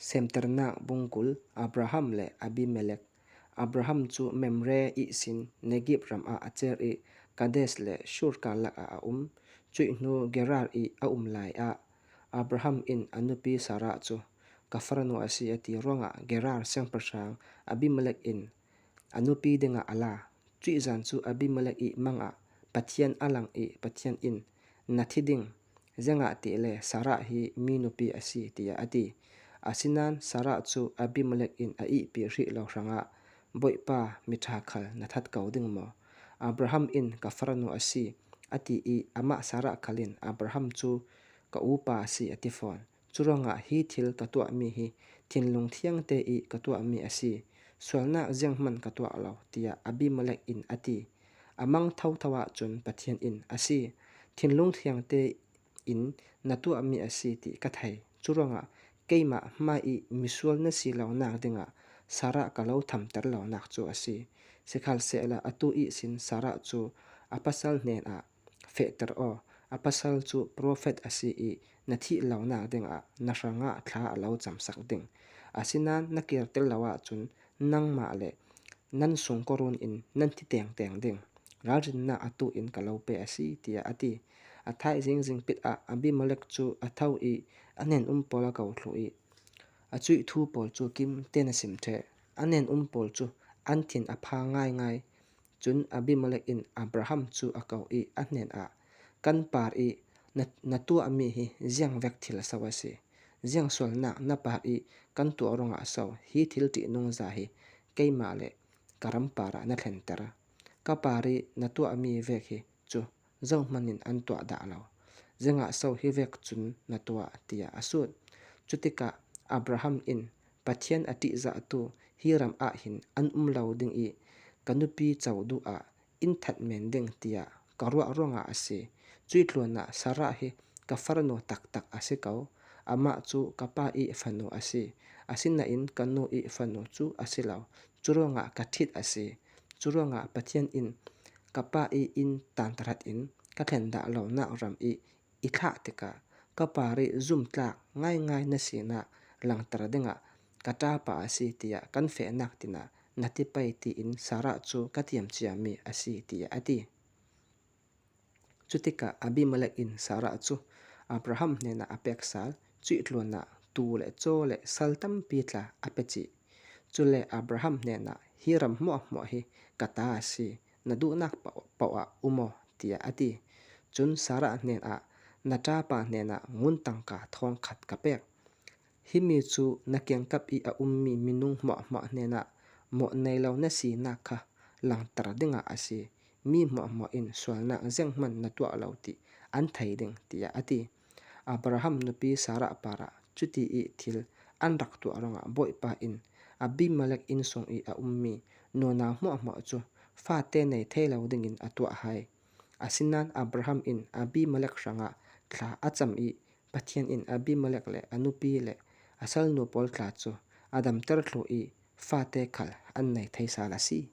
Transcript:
Semternak bungkul Abraham le Abimelek. Abraham cu Mamre ihsin Negeb ram ah a cer i Kadesh le Shur karlak ah a um. Cuih hnu Gerar i a um lai ah Abraham in a nupi Sarah cu ka farnu a si a ti ruangah Gerar siangpahrang Abimelek in a nupi dingah a la. Cuih zan cu Abimelek i mang ah Pathian a lang i Pathian in, Na thi ding, Zeingahtiah le Sarah hi mi nupi a si tiah a ti. Asinain Sarah cu Abimelek in a ihpi rih lo hrangah Bawipa miṭha khal na that ko ding maw? Abraham in ka farnu a si a ti i amah Sarah khal in Abraham cu ka upa a si a ti fawn. Curuangah hi thil ka tuahmi hi thinlung thiangte i ka tuahmi a si. Sualnak zeihmanh ka tuah lo, tiah Abimelek in a ti. A mang thotho ahcun Pathian in a si. Thinlung thiangte in na tuahmi a si ti ka thei. Curuangah keimah hmai i misual na si lonak dingah Sarah ka lo thamter lonak cu a si. Sikhalsehla atu ihsin Sarah cu a pasal hnenah Fehter aw, a pasal cu profet a si i na thih lonak dingah na hrangah thla a lo camsak ding. Asinain na kirter lo ahcun nangmah le nan sungkawrun in nan thi tengteng ding. Ralrinnak atu in ka lo pe a si, tiah a ti. A thaizing zingpit ah Abimelek cu a tho i a hnen-um pawl a ko thlu i a cuihthu pawl cu kim tein a sim ṭheh. A hnen-um pawl cu an thin a phang ngaingai. Cun Abimelek in Abraham cu a kau i a hnen ah, Kan par i na tuahmi hi ziangvek thil a so a si? Ziang sualnak na par i kan tuah ruangah a so? Hi thil ṭihnung za hi keimah le ka ram par ah na thlenter. Ka par i na tuahmi vek hi cu zohhmanh in an tuah dah lo. Zingah so hi vek cun na tuah, tiah a sut. Cu tikah Abraham in Pathian a ṭihzahtu hi ram ah hin an um lo ding i ka nupi co duh ah inn that men ding tiah ka ruah ruangah a si. Cui tluan ah Sarah hi ka farnu taktak a si ko. Amah cu ka pa i fanu a si. Asinain ka nu i fanu cu a si lo. Curuangah ka ṭhit a si. Curuangah Pathian in ka pa i inn tantarat in ka thlen dah lonak ram i i thlah tikah ka pa ri zumhtlak ngaingai na sinak langhter dingah ka ṭapa a si tiah kan fehnak tinah na ti pei tiin Sarah cu ka tiam ciami a si tiah a ti. Cutikah Abimelek in Sarah cu Abraham hnenah a pek sal, cuih tluan ah tuu le caw le sal tampi tla a pe chih. Cule Abraham hnenah hi ram hmuahhmuah hi ka ta a si, na duhnak paoh ah um aw, tiah a ti. Cun Sarah hnenah, Na ṭapa hnenah ngun tangka thong khat ka pek. Hi mi cu na kiangkap i a ummi minung hmuahhmuah hnenah mawh nei lo na sinak kha langhter dingah a si. Mi hmuahhmuah in sualnak zeihmanh na tuah lo ti an thei ding, tiah a ti. Abraham nupi Sarah parah cuti i thil an rak tuah ruangah Bawipa in Abimelek innsung i a ummi nunau hmuahhmuah cu fate nei thei lo dingin a tuah hai. Asinain Abraham in Abimelek hrangah thla a cam i Pathian in Abimelek le a nupi le a salnu pawl tla cu a damter thlu i fate khal an nei thei sal a si.